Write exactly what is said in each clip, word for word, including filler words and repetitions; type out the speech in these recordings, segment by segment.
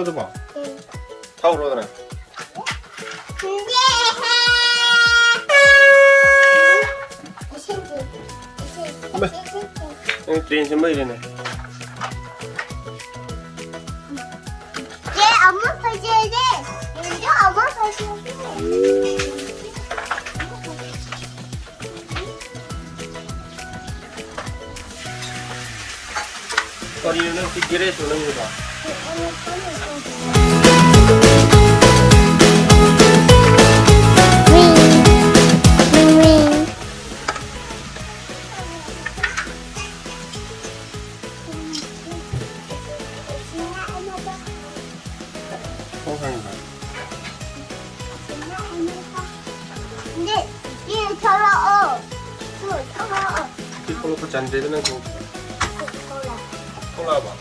ꯑꯗꯨꯕꯣ? ꯊꯧꯔꯣꯗꯅ꯫ ꯅꯪ ꯇ꯭ꯔꯦꯟ ꯁꯦꯝꯕ ꯍꯩꯔꯦꯅꯦ꯫ ꯆꯦ, ꯑꯃ ꯐꯖꯔꯦ꯫ ꯌꯦꯡꯉꯣ, ꯑꯃ ꯐꯖꯔꯦ꯫ ꯀꯔꯤꯅꯣ ꯅꯪ ꯁꯤ ꯒꯦꯔꯦꯖꯂꯣ ꯅꯪꯒꯤꯗꯣ? ꯈꯣꯡ ꯍꯥꯡꯉꯤꯕ? ꯊꯣꯛꯂꯛꯑꯣ꯫ ꯁꯤ ꯊꯣꯛꯂꯛꯄ ꯆꯟꯗ꯭ꯔꯦꯗ ꯅꯪ ꯈꯣꯡ꯫ ꯊꯣꯛꯂꯛꯑꯕ?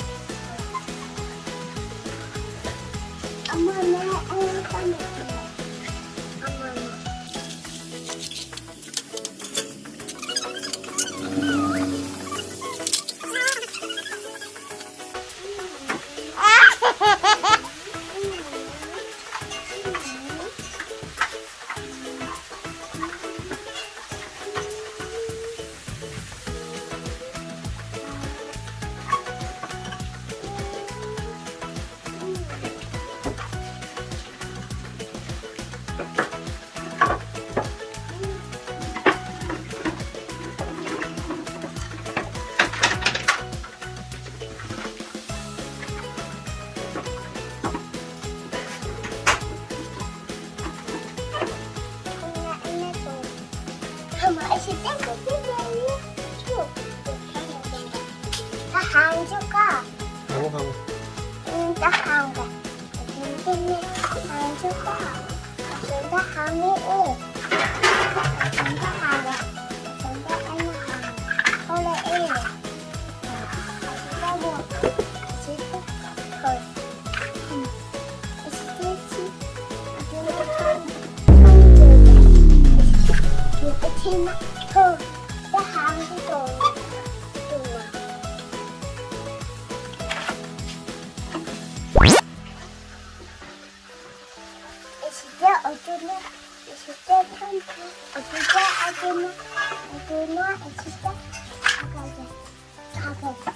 ꯑꯃꯅꯦ, ꯑꯩ ꯀꯟꯅ ꯑꯃꯅꯦ꯫ ꯍꯥꯡꯉꯨ, ꯍꯥꯡꯉꯨ꯫ ꯎꯝ, ꯇ ꯍꯥꯡꯒꯦ꯫ ꯍꯥꯡꯁꯤꯀꯣ꯫ ꯑꯁꯤꯗ ꯍꯥꯡꯉꯛꯑꯦ꯫ ꯑꯁꯤꯗ ꯍꯥꯡꯉꯦ꯫ ꯑꯁꯤꯗ ꯑꯩꯅ ꯍꯥꯡꯉꯦ꯫ ꯊꯣꯛꯂꯛꯑꯦ꯫ ꯑꯁꯤꯗ ꯑꯃꯨꯛ꯫ ꯑꯁꯤꯗ꯫ ꯍꯣꯏ꯫ ꯎꯝ꯫ ꯑꯁꯤꯗ ꯁꯤ꯫ ꯑꯁꯤꯗ ꯊꯣꯛꯂꯛꯑꯦ꯫ ꯑꯁꯤꯗ ꯍꯥꯡꯒꯦ ꯇꯧꯔꯦ꯫ ꯑꯗꯨꯒ ꯑꯗꯨꯅ ꯑꯁꯤꯗ ꯊꯝꯈ꯭ꯔꯦ꯫ ꯑꯗꯨꯒ ꯑꯗꯨꯅ, ꯑꯗꯨꯅ ꯑꯁꯤꯗ ꯊꯥꯒꯠꯂꯦ꯫ ꯊꯥꯒꯠꯂꯦ꯫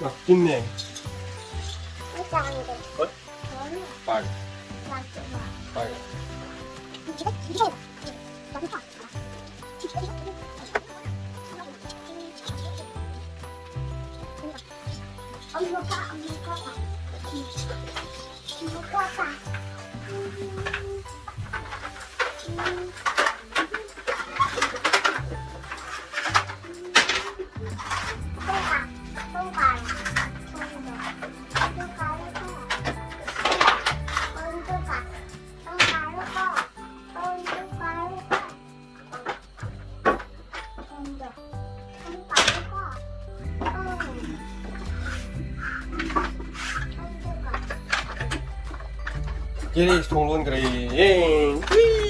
ꯃꯥ ꯇꯤꯟꯅꯦ꯫ ꯍꯣꯏ꯫ ꯄꯥꯏ꯫ ꯄꯥꯏ꯫ ꯀꯦꯔꯤ ꯊꯣꯡ ꯂꯣꯟꯈ꯭ꯔꯦ꯫ ꯑꯦ꯫